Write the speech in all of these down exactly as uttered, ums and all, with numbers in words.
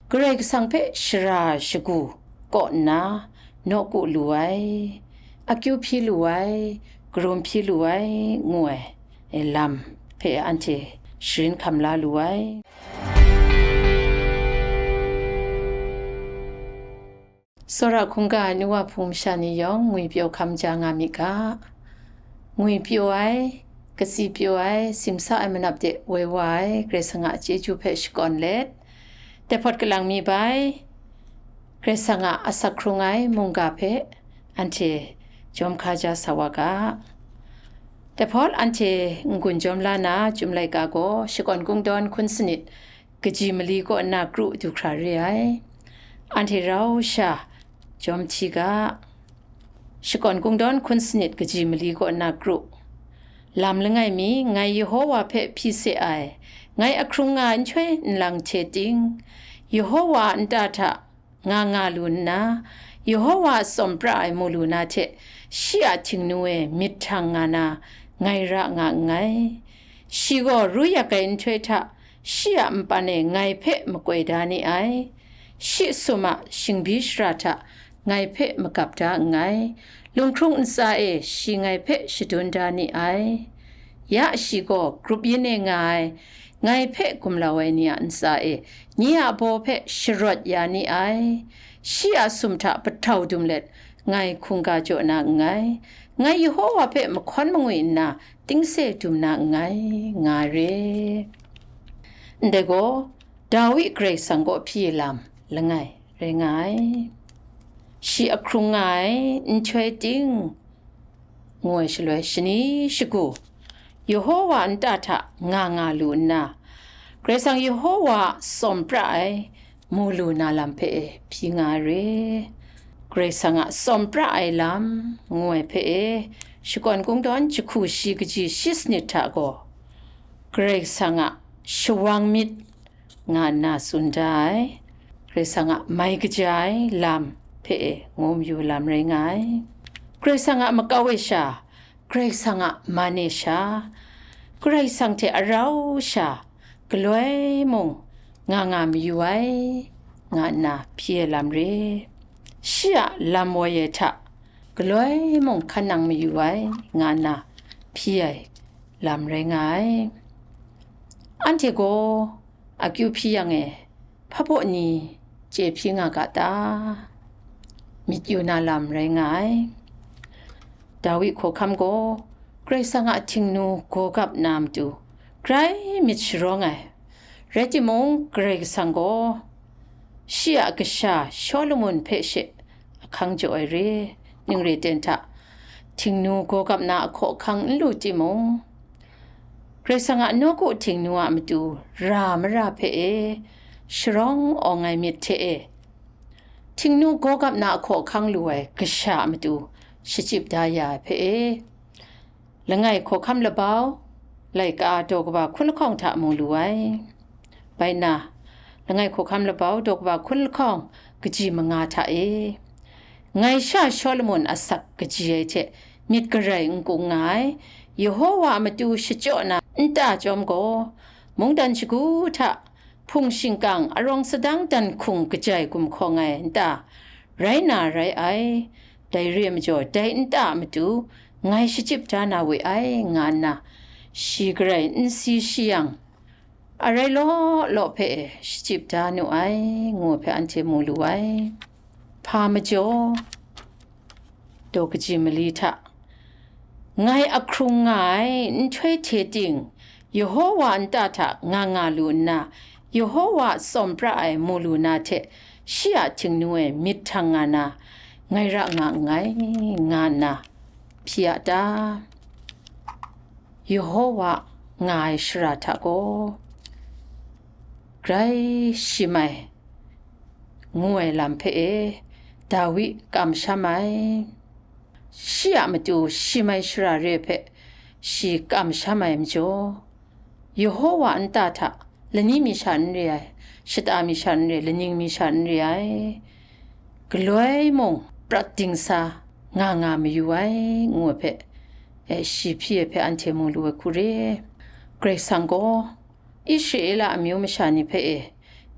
Karai Kasang hpe shara shagu kaw nna nawku lu ai, akyu hpyi lu ai, karum hpyi lu ai, ngu ai lam hpe anhte sharin hkam la lu ai. Tsawra hkungga ai nu wa hpung masha ni yawng ngwipyaw hkam ja nga mi ga. Ngwipyaw ai, katsi pyaw ai, simsa ai manap de woi wa ai Karai Kasang a chyeju hpe shakawn let, dai hpawt kalang mi bai, Karai Kasang a asak hkrung ai mungga hpe anhte jawm hka ja sa wa ga. Dai hpawt anhte n-gun jawm la na, Chyum laika gaw shakawn kungdawn hkun sanit kaji mali kaw nna kru du hkra re ai. Anhte rau sha jawm hti ga. Shakawn kungdawn hkun sanit kaji mali kaw nna kru. Lam langai mi, ngai Yehowa hpe hpyi se ai, ngai ahkrung nga ai nhtoi nlang hte ting, Yehowa a nta hta nga nga lu nna, Yehowa a tsawm pra ai mu lu na hte, shi a htingnu e myit htang nga na, ngai ra nga nngai. Shi gaw ru yak ai nhtoi hta, shi a npan e ngai hpe makoi da ni ai. Shi sum a shingbi shara hta ngai hpe magap da nngai. Lunghkrung ntsa e shi ngai hpe shadun da ni ai. Ya shi gaw grup yin e nga ai, ngai hpe gumlau ai ni a ntsa e, nye a baw hpe sharawt ya ni ai. Shi a sum hta pahtau dum let, ngai hkungga jaw na nngai. Ngai Yehowa hpe mahkawn mangwi nna, tingse dum na nngai, nga re. Ndai gaw, Dawi Karai Kasang kaw hpyi ai lam langai rai nga ai. Shi ahkrung nga ai nhtoi ting, ngu ai shaloi shani shagu, Yehowa a nta hta nga nga lu nna, Karai Kasang Yehowa a tsawm pra ai mu lu na lam hpe e hpyi nga re. Karai Kasang a tsawm pra ai lam, ngu ai hpe e, shakawn kungdawn jahku shi kaji shi sanit hta gaw, Karai Kasang a shawang myit nga nna tsun da ai, Karai Kasang a mai kaja ai lam hpe e ngu mayu lam rai nga ai. Karai Kasang a makau e sha, Karai Kasang a man e sha, Karai Kasang hte arau sha galoi mung nga nga mayu ai, nga nna hpyi ai lam re. Shi a lam woi ai hta galoi mung hkan nang mayu ai, nga nna hpyi ai lam rai nga ai. Anhte gaw akyu hpyi yang e, hpa baw ni chye hpyi nga ga ta? Myit yu na lam rai nga ai. Dawi hkawhkam gaw Karai Kasang a htingnu gaw gap na matu grai myit sharawng ai. Rai timung, Karai Kasang gaw shi a kasha Shawlumon hpe she ahkang jaw ai re. Ning re ten hta, htingnu gaw gap na ahkaw ahkang n lu timung, Karai Kasang a nawku htingnu a matu ra mara hpe e sharawng awng ai myit hte e, htingnu gaw gap na ahkaw ahkang lu ai kasha a matu shachyip da ya ai hpe e, Langai Hkawhkam Labau laika daw kaba hkun lahkawng hta mu lu ai. Bai nna, Langai Hkawhkam Labau daw kaba hkun lahkawng kaji manga hta e, ngai sha Shawlumon asak kaji ai hte myit garai n kung nga ai, Yehowa a matu shachyaw na nta chyawm gaw, mungdan shagu hta hpung shingkang arawng sadang dan hkung kajai gumhkawng ai nta rai na rai ai. Dai re ai majaw, dai nta a matu ngai shachyip da na we ai, nga nna shi garai n si shi yang, arai law law hpe shachyip da nu ai, ngu ai hpe anhte mu lu ai. Hpa majaw, daw kaji mali hta, ngai ahkrung nga ai nhtoi hte ting, Yehowa a nta hta nga nga lu nna, Yehowa a tsawm pra ai mu lu na hte, shi a htingnu e myit htang nga na, ngai ra nga nngai, nga nna hpyi a ta? Yehowa nga ai shara hta gaw grai shim ai, ngu ai lam hpe e, Dawi kamsham ai. Shi a matu shim ai shara re hpe shi kamsham ai majaw, Yehowa a nta hta lani mi sha n re ai, shata mi sha n re, laning mi sha n re ai, galoi mung prat dingsa nga nga mayu ai, ngu ai hpe, e, shi hpyi ai hpe anhte mu lu ai hku re. Karai Kasang gaw Israela amyu masha ni hpe e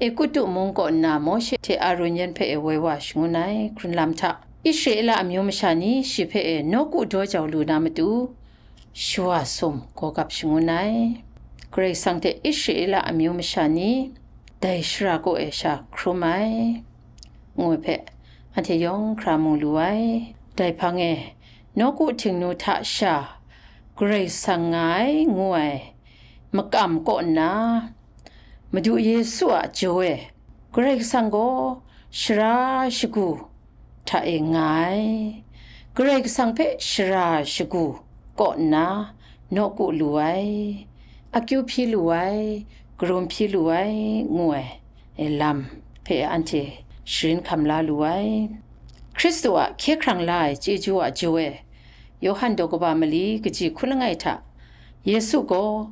Egutu mung kaw nna Mawshe hte Arun yan hpe e woi wa shangun ai hkrun lam hta, Israela amyu masha ni shi hpe e nawku daw jau lu na matu, shawa sum gaw gap shangun ai. Karai Kasang hte Israela amyu masha ni dai shara kaw e sha hkrum ai, ngu ai hpe anhte yawng hkra mu lu ai. Dai hpang e, nawku htingnu hta sha Karai Kasang nga ai, ngu ai makam kaw nna, Madu Yesu a jaw e, Karai Kasang gaw shara shagu hta e nga ai. Karai Kasang hpe shara shagu kaw nna nawku lu ai, akyu hpyi lu ai, karum hpyi lu ai, ngu ai lam hpe anhte sharin hkam la lu ai. Hkristu a hkye hkrang la ai chyeju a jaw e, Yawhan daw kaba mali kaji hku langai hta, Yesu gaw,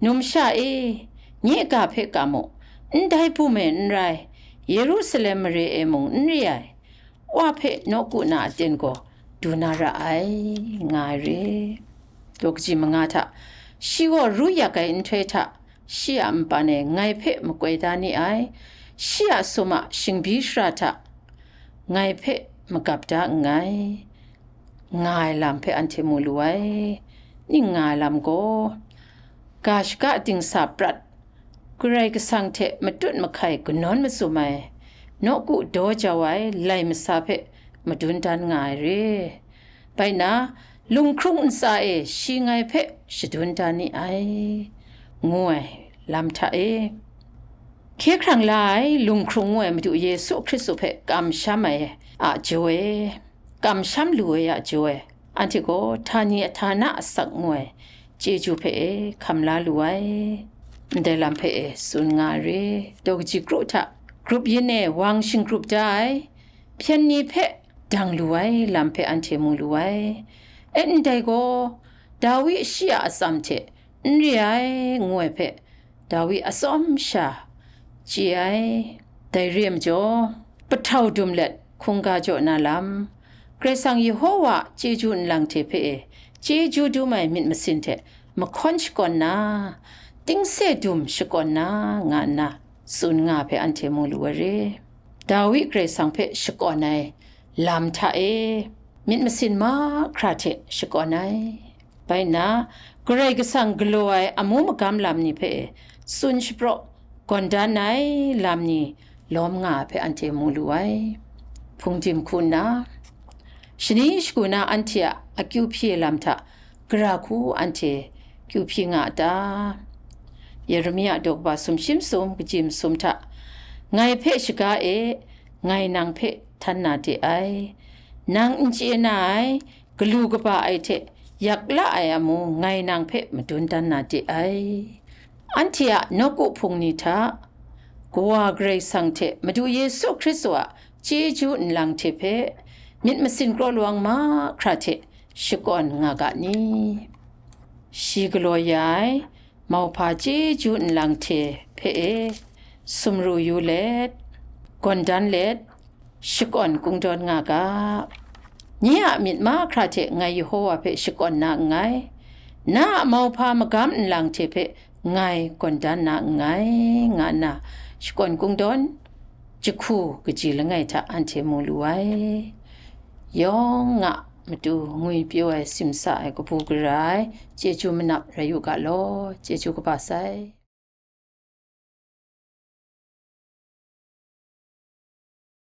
"Numsha e, nye ga hpe kam u, ndai bum e n rai, Yerusalem mare e mung n re ai, Wa hpe nawku na aten gaw du na ra ai," nga ai re. Daw kaji manga hta, shi gaw ru yak ai nhtoi hta, shi a npan e ngai hpe makoi da ni ai, shi a sum a shingbi shara hta ngai hpe magap da nngai, nga ai lam hpe anhte mu lu ai. Ning nga ai lam gaw, ga shaga dingsa prat, Karai Kasang hte matut mahkai kanawn mazum ai, nawku daw jau ai lai masa hpe madun dan nga ai re. Bai nna, lunghkrung ntsa e shi ngai hpe shadun da ni ai, ngu ai lam hta e, hkye hkrang la ai lunghkrung ngu ai Madu Yesu Hkristu hpe kamsham ai a jaw e, kamsham lu ai a jaw e, anhte gaw htani a htana asak ngu ai chyeju hpe e hkam la lu ai, ndai lam hpe e tsun nga ai re. Daw kaji kru hta, grup yin e wang shinggrup da ai, hpyen ni hpe dang lu ai lam hpe anhte mu lu ai. E, ndai gaw, Dawi shi a atsam hte n re ai, ngu ai hpe, Dawi atsawm sha chye ai. Dai re ai majaw, pahtau dum let hkungga jaw na lam, Karai Kasang Yehowa a chyeju nlang hte hpe e chyeju dum ai myit masin hte mahkawn shakawn na, tingse dum shakawn na, nga nna tsun nga ai hpe anhte mu lu ai re. Dawi Karai Kasang hpe shakawn ai lam hta e, myit masin mahkra hte shakawn ai. Bai nna, Karai Kasang galaw ai amu magam lam ni hpe tsun shapraw gawn dan ai lam ni lawm nga ai hpe anhte mu lu ai. Hpungdim hku nna, shani shagu na anhte a akyu hpyi ai lam hta gara hku anhte kyu hpyi nga a ta? Yeremia daw kaba sumshi masum kaji masum hta, "Ngai hpe shaga e, ngai nang hpe htan na de ai. Nang n chye na ai, galu kaba ai hte yak la ai amu ngai nang hpe madun dan na de ai." Anhte a nawku hpung ni hta, Kawa Karai Kasang hte Madu Yesu Hkristu a chyeju nlang hte hpe myit masin kraw lawang mahkra hte shakawn nga ga ni? Shi galaw ya ai mauhpa chyeju nlang hte hpe e sumru yu let, gawn dan let, shakawn kungdawn nga ga. Nye a myit mahkra hte ngai Yehowa hpe shakawn na nngai, na a mauhpa magam nlang hte hpe ngai gawn dan na nngai, nga nna shakawn kungdawn jahku kaji langai hta anhte mu lu ai. Yawng a matu ngwi pyaw ai simsa ai kabu gara ai chyeju manap rai u ga law, chyeju kaba sai.